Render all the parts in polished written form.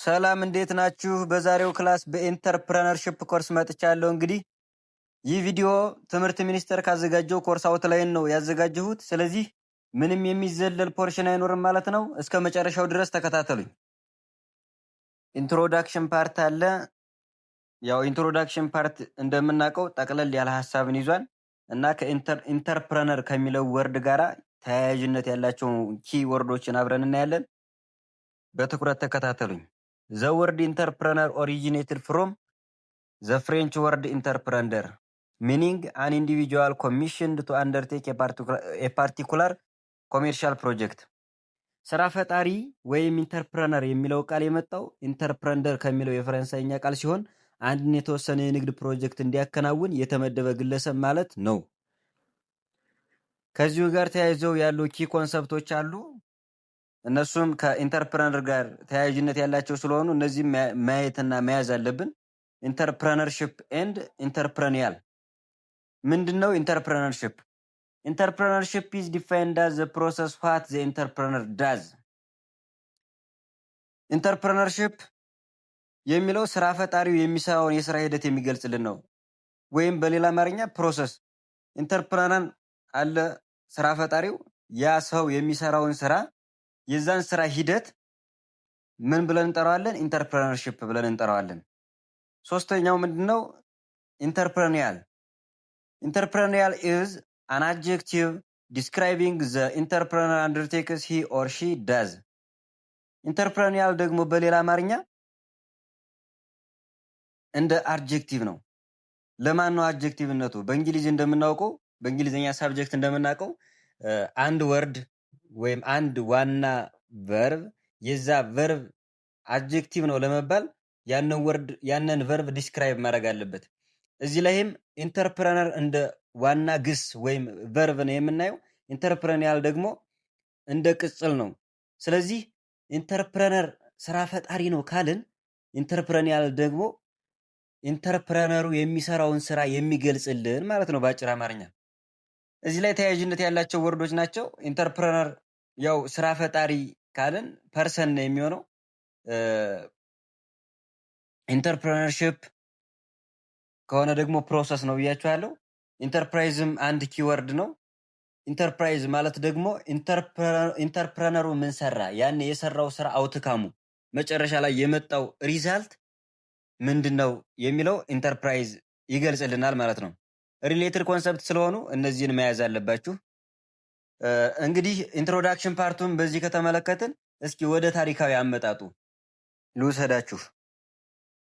ሰላም፣ እንዴት ናችሁ? በዛሬው class በ entrepreneurship course መጥቻለሁ። እንግዲህ ይህ ቪዲዮ ትምህርት ሚኒስቴር ካዘጋጀው course outline ነው ያዘጋጀሁት። ስለዚህ ምንም የሚዘለል portion አይኖርም ማለት ነው። እስከ መጨረሻው ድረስ ተከታተሉኝ። Introduction part አለ። ያው introduction part እንደምናውቀው ጠቅለል ያለ ሀሳብን ይዟል እና ከ entrepreneur ከሚለው word ጋራ ተያያዥነት ያላቸውን key word ኦችን አብረን እናያለን። በትኩረት ተከታተሉኝ። The word entrepreneur originated from the French word entreprendre, meaning an individual commissioned to undertake a particular commercial project። ስራ ፈጣሪ ወይም entrepreneur የሚለው ቃል የመጣው entreprendre ከሚለው የፈረንሳይኛ ቃል ሲሆን አንድን የተወሰነ የንግድ ፕሮጀክት እንዲያከናውን የተመደበ ግለሰብ ማለት ነው። ከዚሁ ጋር ተያይዘው ያሉ key concept ኦች አሉ። እነሱም ከ entrepreneur ጋር ተያያዥነት ያላቸው ስለሆኑ እነዚህም ማየትና መያዝ አለብን። Entrepreneurship and entrepreneurial ምንድን ነው? Entrepreneurship. Entrepreneurship is defined as the process what the entrepreneur does። Entrepreneurship የሚለው ስራ ፈጣሪው የሚሰራውን የስራ ሂደት የሚገልጽልን ነው። ወይም በሌላ አማርኛ process። Entrepreneur አለ ስራ ፈጣሪው፣ ያ ሰው የሚሰራውን ስራ፣ የዛን ስራ ሂደት ምን ብለን እንጠራዋለን? Entrepreneurship ብለን እንጠራዋለን። ሶስተኛው ምንድን ነው? Entrepreneurial. Entrepreneurial is an adjective describing the entrepreneur undertakes he or she does። Entrepreneurial ደግሞ በሌላ አማርኛ እንደ adjective ነው። ለማን ነው adjective ነቱ? በእንግሊዝ እንደምናውቀው፣ በእንግሊዝኛ subject እንደምናውቀው አንድ word ወይም አንድ ዋና verb የዛ verb adjective ነው ለመባል ያንን word፣ ያንን verb describe ማድረግ አለበት። እዚህ ላይም entrepreneur እንደ ዋና ግስ ወይም verb ነው የምናየው። Entrepreneurial ደግሞ እንደ ቅጽል ነው። ስለዚህ entrepreneur ስራ ፈጣሪ ነው ካልን entrepreneurial ደግሞ entrepreneur ኡ የሚሰራውን ስራ የሚገልጽልን ማለት ነው በአጭር አማርኛ። እዚህ ላይ ተያያዥነት ያላቸው word ኦች ናቸው። Entrepreneur ያው ስራ ፈጣሪ ካልን person ነው የሚሆነው። Entrepreneurship ከሆነ ደግሞ process ነው ብያችኋለሁ። ኢንተርፕራይዝም አንድ keyword ነው። ኢንተርፕራይዝ ማለት ደግሞ entrepreneur ኡ ምን ሰራ፣ ያን የሰራው ስራ outcome ኡ መጨረሻ ላይ የመጣው result ምንድን ነው የሚለው ኢንተርፕራይዝ ይገልጽልናል ማለት ነው። Related concept ስለሆኑ እነዚህን መያዝ አለባችሁ። እንግዲህ introduction part ኡን በዚህ ከተመለከትን እስኪ ወደ ታሪካዊ አመጣጡ ልውሰዳችሁ።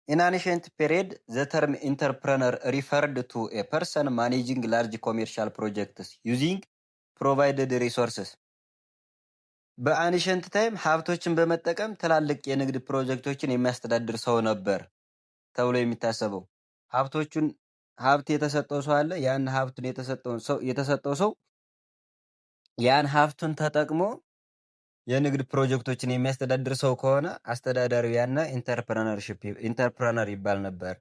In ancient period, the term entrepreneur referred to a person managing large commercial projects using provided resources። በ ancient time ሀብቶችን በመጠቀም ትላልቅ የንግድ ፕሮጀክቶችን የሚያስተዳድር ሰው ነበር ተብሎ የሚታሰበው። ሀብቶቹን፣ ሀብት የተሰጠው ሰው አለ። ያን ሀብቱን የተሰጠው ሰው ያን ሀብቱን ተጠቅሞ የንግድ ፕሮጀክቶችን የሚያስተዳድር ሰው ከሆነ አስተዳዳሪው ያነ entrepreneurship entrepreneur ይባል ነበር።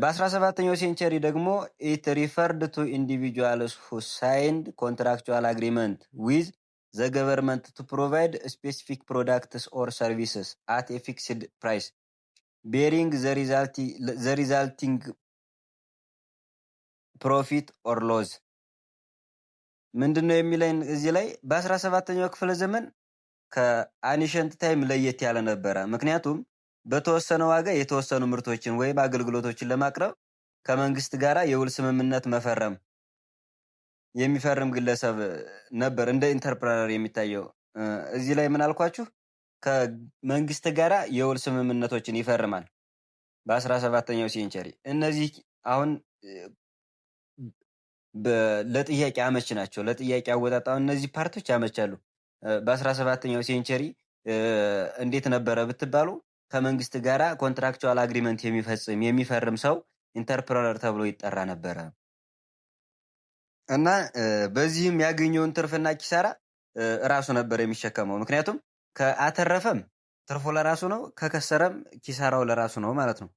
በ17ኛው century ደግሞ it referred to individuals who signed contractual agreement with the government to provide specific products or services at a fixed price, bearing the resulting profit or loss። ምንድን ነው የሚለኝ እዚህ ላይ? በ17ኛው ክፍለ ዘመን ከ ancient time ለየት ያለ ነበረ። ምክንያቱም በተወሰነ ዋጋ የተወሰኑ ምርቶችን ወይም አገልግሎቶችን ለማቅረብ ከመንግስት ጋር የውል ስምምነት መፈረም፣ የሚፈርም ግለሰብ ነበር እንደ entrepreneur የሚታየው። እዚህ ላይ ምን አልኳችሁ? ከመንግስት ጋራ የውል ስምምነቶችን ይፈርማል በ17ኛው century። እነዚህ አሁን ለጥያቄ አመች ናቸው። ለጥያቄ አወጣጥ አሁን እነዚህ part ኦች ያመቻሉ። በ17ኛው century እንዴት ነበረ ብትባሉ ከመንግስት ጋራ contractual agreement የሚፈጽም፣ የሚፈርም ሰው entrepreneur ተብሎ ይጠራ ነበረ እና በዚህም ያገኘውን ትርፍና ኪሳራ እራሱ ነበር የሚሸከመው። ምክንያቱም ከአተረፈም ትርፉ ለራሱ ነው፣ ከከሰረም ኪሳራው ለራሱ ነው ማለት ነው።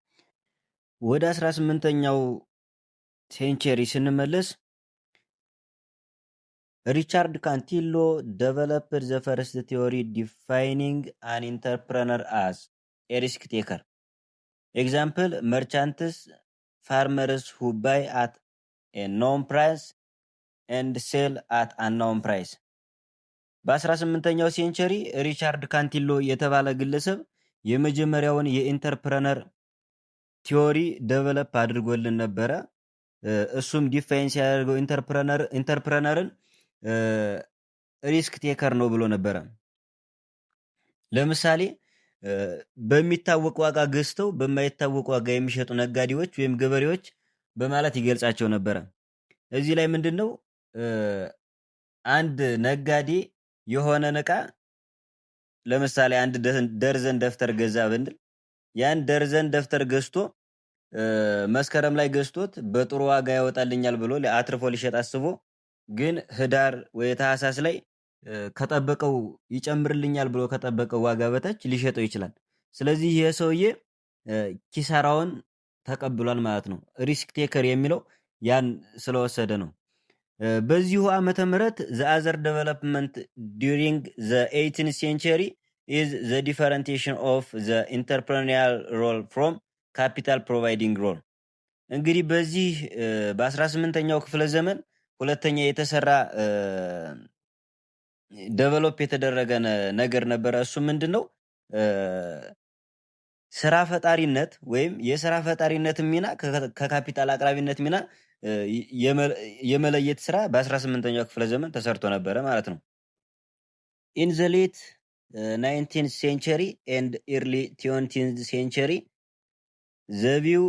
ወደ 18ኛው century ስንመለስ Richard Cantillon developed the first theory defining an entrepreneur as a risk taker. Example, merchants, farmers who buy at a known price and sell at unknown price። በ18ኛው century ሪቻርድ ካንቲሎ የተባለ ግለሰብ የመጀመሪያውን የ entrepreneur theory develop አድርጎልን ነበረ። እሱም define ሲያደርገው entrepreneur ን risk taker ነው ብሎ ነበረ። ለምሳሌ በሚታወቅ ዋጋ ገዝተው በማይታወቅ ዋጋ የሚሸጡ ነጋዴዎች ወይም ገበሬዎች በማለት ይገልጻቸው ነበረ። እዚህ ላይ ምንድን ነው? አንድ ነጋዴ የሆነን እቃ፣ ለምሳሌ አንድ ደርዘን ደብተር ገዛ ብንል፣ ያን ደርዘን ደብተር ገዝቶ መስከረም ላይ ገዝቶት በጥሩ ዋጋ ያወጣልኛል ብሎ አትርፎ ሊሸጥ አስቦ ግን ህዳር ወይ ታህሳስ ላይ ከጠበቀው፣ ይጨምርልኛል ብሎ ከጠበቀው ዋጋ በታች ሊሸጠው ይችላል። ስለዚህ ይህ ሰውዬ ኪሳራውን ተቀብሏል ማለት ነው። Risk taker የሚለው ያን ስለወሰደ ነው። በዚሁ ዓመተ ምህረት the other development during the 18th century is the differentiation of the entrepreneurial role from capital providing role። እንግዲህ በዚህ በ18ኛው ክፍለ ዘመን ሁለተኛ የተሰራ፣ develop የተደረገ ነገር ነበረ። እሱ ምንድን ነው? ስራ ፈጣሪነት ወይም የስራ ፈጣሪነት ሚና ከካፒታል አቅራቢነት ሚና የመለየት ስራ በ18ኛው ክፍለ ዘመን ተሰርቶ ነበረ ማለት ነው። In the late 19th century and early 20th century, the view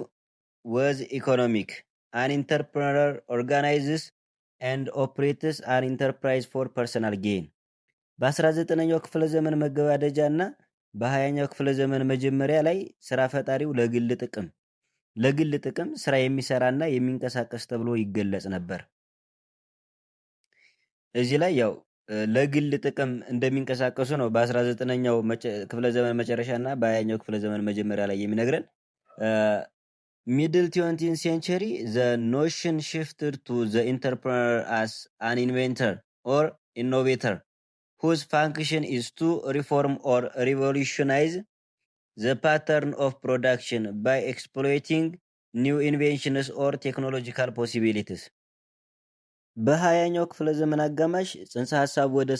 was economic. An entrepreneur organizes and operates an enterprise for personal gain። በ19ኛው ክፍለ ዘመን መገባደጃ እና በ20ኛው ክፍለ ዘመን መጀመሪያ ላይ ስራ ፈጣሪው ለግል ጥቅም ስራ የሚሰራና የሚንቀሳቀስ ተብሎ ይገለጽ ነበር። እዚህ ላይ ያው ለግል ጥቅም እንደሚንቀሳቀሱ ነው በ19ኛው ክፍለ ዘመን መጨረሻ እና በ20ኛው ክፍለ ዘመን መጀመሪያ ላይ የሚነግረን። Middle 20th century, the notion shifted to the entrepreneur as an inventor or innovator whose function is to reform or revolutionize the pattern of production by exploiting new inventions or technological possibilities። በ20ኛው ክፍለ ዘመን አጋማሽ ጽንሰ ሀሳቡ ወደ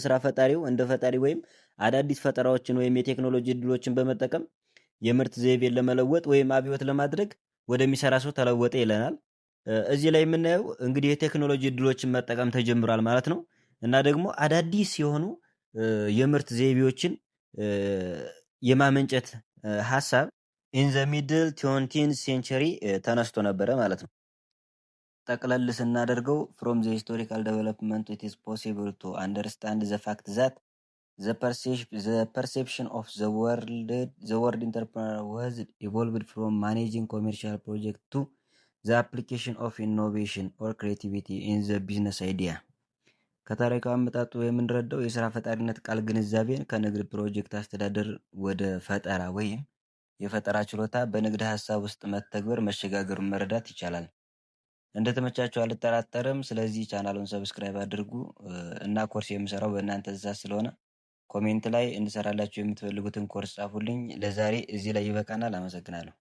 ስራ ፈጣሪው እንደ ፈጣሪ ወይም አዳዲስ ፈጠራዎችን ወይም የቴክኖሎጂ እድሎችን በመጠቀም የምርት ዘይቤን ለመለወጥ ወይም አብዮት ለማድረግ ወደሚሰራ ሰው ተለወጠ ይለናል። እዚህ ላይ የምናየው እንግዲህ የቴክኖሎጂ እድሎችን መጠቀም ተጀምሯል ማለት ነው። እና ደግሞ አዳዲስ የሆኑ የምርት ዘይቤዎችን የማመንጨት ሀሳብ in the middle 20th century ተነስቶ ነበረ ማለት ነው። ጠቅለል ስናደርገው፣ from the historical development, it is possible to understand the fact that the perception of the word entrepreneur was evolved from managing commercial project to the application of innovation or creativity in the business idea። ከታሪካዊ አመጣጡ የምንረዳው የስራ ፈጣሪነት ቃል ግንዛቤን ከንግድ ፕሮጀክት አስተዳደር ወደ ፈጠራ ወይም የፈጠራ ችሎታ በንግድ ሀሳብ ውስጥ መተግበር መሸጋገሩን መረዳት ይቻላል። እንደተመቻችሁ አልጠራጠርም። ስለዚህ ቻናሉን subscribe አድርጉ እና ኮርስ የምሰራው በእናንተ ትእዛዝ ስለሆነ comment ላይ እንድሰራላችሁ የምትፈልጉትን ኮርስ ጻፉልኝ። ለዛሬ እዚህ ላይ ይበቃናል። አመሰግናለሁ።